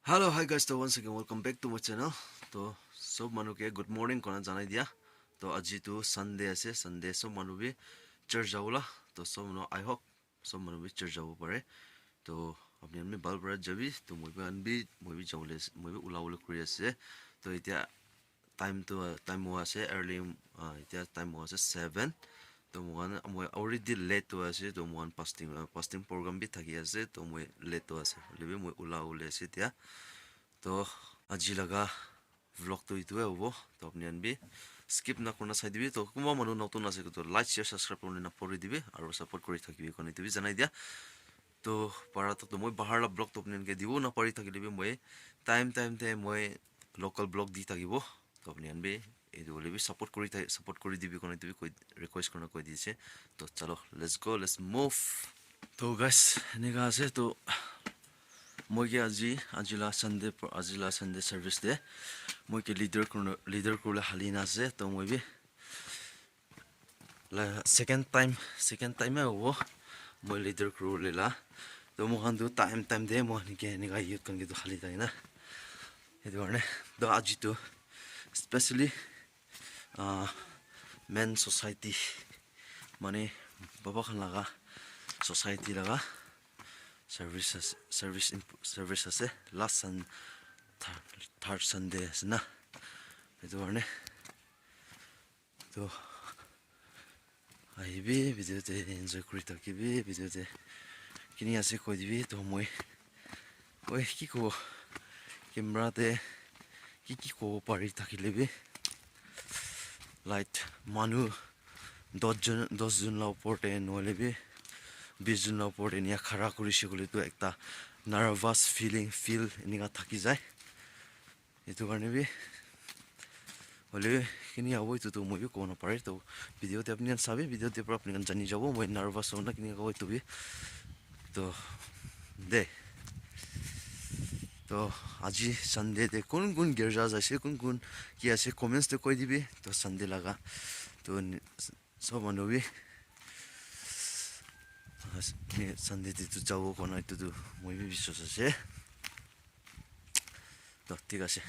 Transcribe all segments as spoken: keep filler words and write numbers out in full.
Hello, hi guys, so once again welcome back to my channel. To sob manu ke good morning kona janai dia. To aji tu Sunday ase, Sunday sob manu bi church jabo la. To sob manu, I hope sob manu bi church jabo pare. To apni khan bi bhal para jabi. To moi bi khan bi, moi bi jabole ase, moi bi ulabole kuri ase. To etia time tu, time hua ase early, ah, etia time hua ase seven. To moi khan, moi already late hua ase, to moi khan fasting, ah, fasting program bi thaki ase, to moi late hua ase, hoile bi moi ula ule ase etia. To aji laga vlog tu etu hobo, to apni khan bi skip na kurna sai dibi. To kunba manu notun ase koile to like, share, subscribe kurina pori dibi aru support kuri thakibi koina etu bi janai dia. To para to, to moi bahar la vlog to apni khan ke dibo na pari thakile bi moi time time te moi local vlog di thakibo. To apni khan bi etu hoile bi support kuri thai, support kuri dibi koina etu bi koi, request kurina koi di ase. To chalo, let's go, let's move. To guys, enika ase to moi ke aji, aji la Sunday, aji la Sunday service de moi ke leader kurna, leader kurle hali na ase. To moi bi la second time, second time e hobo moi leader kuribole la. To moi khan tu time time te moi khan ke enika youth khan ke tu hali thaki na. Etu karne to aji tu specially, ah, men society, mane baba khan laga society laga service ase, service imp-, service ase last sun-, third, third Sunday ase na. Etu karne to ahibi video te enjoy kuri thakibi, video te kini ase koi dibi. To moi, oi, ki kobo, camera te ki ki kobo pari thakile bi, like, manu dos jon, dos jon la upor te nohoile bi bis jon la upor te enika khara kurishe koile tu ekta nervous feeling, feel enika thaki jai. Etu karne bi hoile kini hobo etu tu moi bi kobo na pare. To video te apni khan sabi, video te para apni khan jani jabo moi nervous hobo na kini hobo etu bi. To de, to aji Sunday te kun kun girja jaise, kun kun ki ase comments te koi dibi. To Sunday laga to ni-, sob manu bi as-, ni Sunday te tu jabo kona etu tu moi bi biswas ase. To thik ase.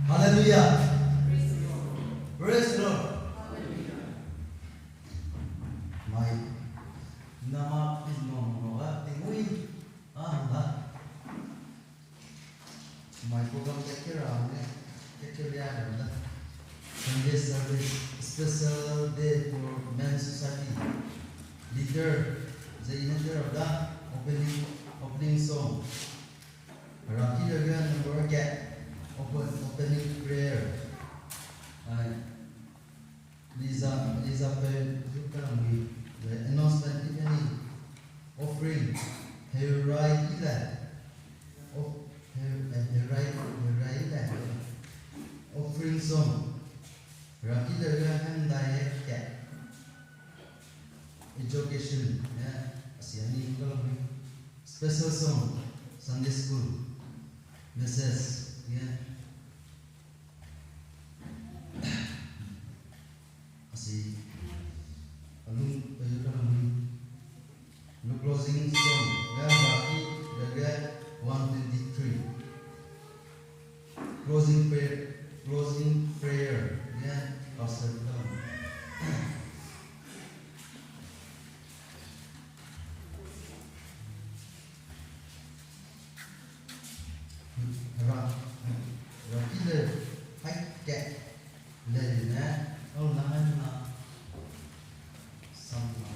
Hallelujah. Praise the Lord. Mai. Nama is no no. Tingui. Ah, na. My program ke kira ne, ke kira ne. Sunday service, special day for Men's Society. Leader, the initiator of the opening, opening song. Rakhi Daria number ke open, opening prayer. Ai, Liza, Liza pe duka mi, the announcement, if any, offering, herai ila, of, her, eh, herai, herai ila, offering song, Rakhi Daria handai ke, education, ya, asiani duka mi, special song, Sunday school, message, ya, Asi, alung, eh, kana mui. Lu closing song, ya, baki, ya, ya, one twenty-three. Closing prayer, closing prayer, ya, Pastor Tom. Ra, ra kile, hai ke, le ne, oh, na, na, na, sam, na.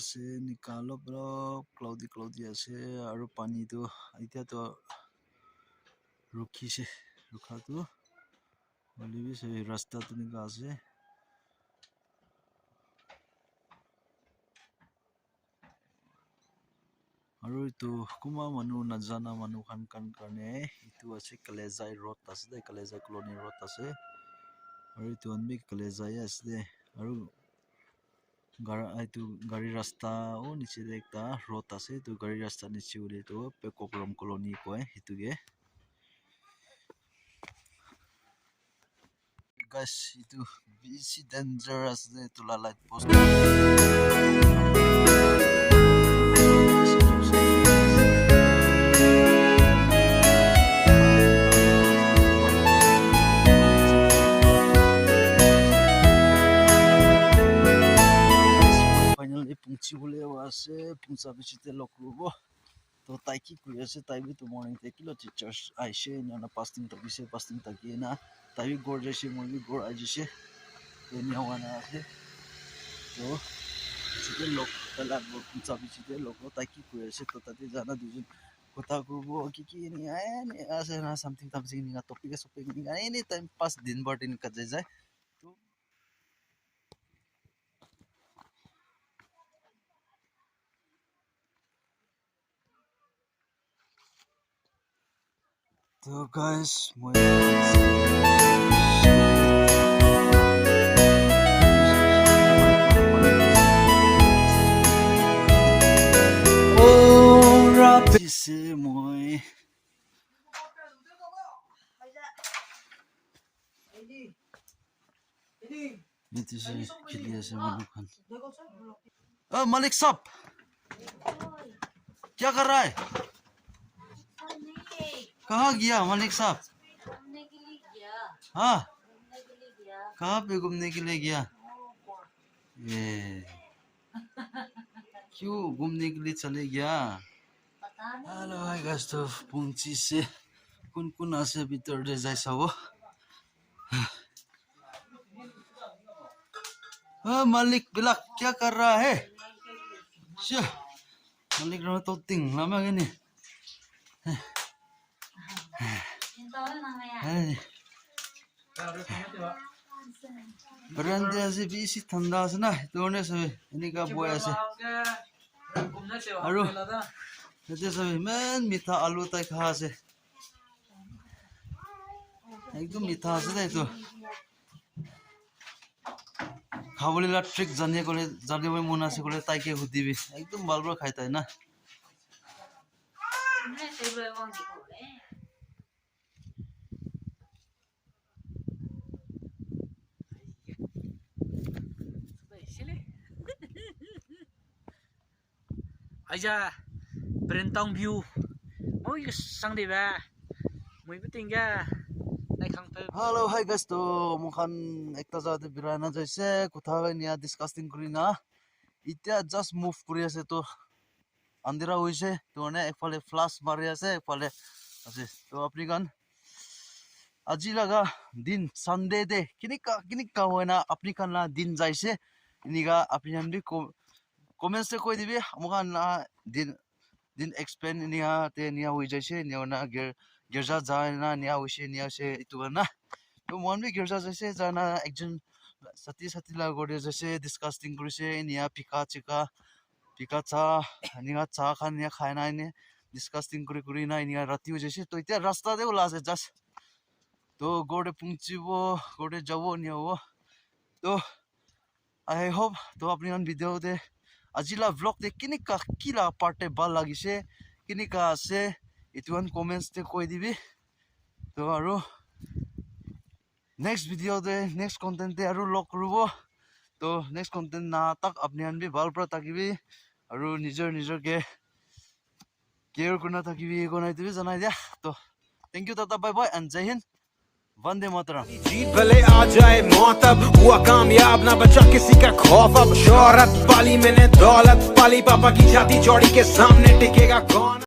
Ase nika olop olop cloudy cloudy ase, aru pani tu etia tu rukhi se, rukha tu hoile bi se rasta tu nika ase. Aru etu kunba manu najana manu khan khan karne etu ase Kalejai road ase de, Kalejai colony road ase. Aru etu khan bi Kalejai ase de. Aru gar-, etu gari rasta o niche de ekta road ase. Etu gari rasta niche hoile tu Pekok Rom colony koi etu ke. Guys, etu bishi dangerous ase etu la light post. Finally, pungchi bole ase, pungcha bishi te log kuribo. To tai ki kuri ase, tai bi to morning te kila church aishe, ena na fasting thakishe, fasting thaki na tai bi ghor jaishe, moi bi ghor ahi jaishe. To ena hoina ase. To chite log, tai la ghor pungcha bi chite log, tai ki kuri ase, to tate jana duijun kotha kuribo, ki ki eni, eni ase na, something, something ena topic, topic ena, any time pass din bhar din kat jai jai. To To guys, moi ora pise moi. Yate se kheli ase manu khan. Oh, Malik sahab, kya kar raha hai? Kahan gaya Malik sahab? Ha? Kahan pe ghumne ke liye gaya? Ye. Kyun ghumne ke liye chale gaya? Hello, hi guys, to pungchi se kun kun ase bitor te jai sabo. Ah, Malik bilak, kya kar raha hai? Sure. Malik rama to ting lama gini. Hai. Veranda ase, bishi thanda ase na, etu karne sabi enika bohi ase. Aru yate sabi iman mitha alu tai kha ase. Ekdum mitha ase de etu. Khabole la trick jane kole, janibo mon ase kole tai ke hudibi. Ekdum bhal para khai tai na. Aija, Brentong view. Oi, sang de ba. Mui bi tingga. Nai khang pe. Hello, hi guys, to mukhan ekta jaga te birai na jaise, kotha hoy niya discussing kuri na. Itya just move kuri ase to. Andhera hoise, to mane ekfale flash mari ase, ekfale ase. To apni khan aji laga din Sunday de kinika, kinika hoina apni khan la din jaise, inika apni khan bi ko-, comments te koi dibi, mukhan la din, din explain inika te inika hoi jaise, inika hoina gir-, girja jai na inika hoise, inika hoise, itu khan na. To moikhan bi girja jaise, jai na ekjon sati, sati la ghor te jaise, discussing kurise, inika phika chika, phika cha, inika cha khan inika khai na ine discussing kuri kuri na inika rati hoi jaise. To itya rasta te ula ase just. To ghor te punchibo, ghor te jabo inika hobo. To I hope to apni khan video te aji la vlog te kinika kila part te bhal lagise, kinika ase, itu khan comments te koi dibi. To aru next video te, next content te aru log kuribo. To next content na tak apni khan bi bhal para thakibi. Aru nijor nijor ke care kurina thakibi, koi na itu bi janai dia. To thank you, tata, bye bye and Jai Hind. Vande Mataram. जीत भले आ जाए मौत अब, हुआ कामयाब ना बचा किसी का खौफ अब। शोहरत पाली मैंने दौलत पाली, पापा की छाती चौड़ी के सामने टिकेगा कौन?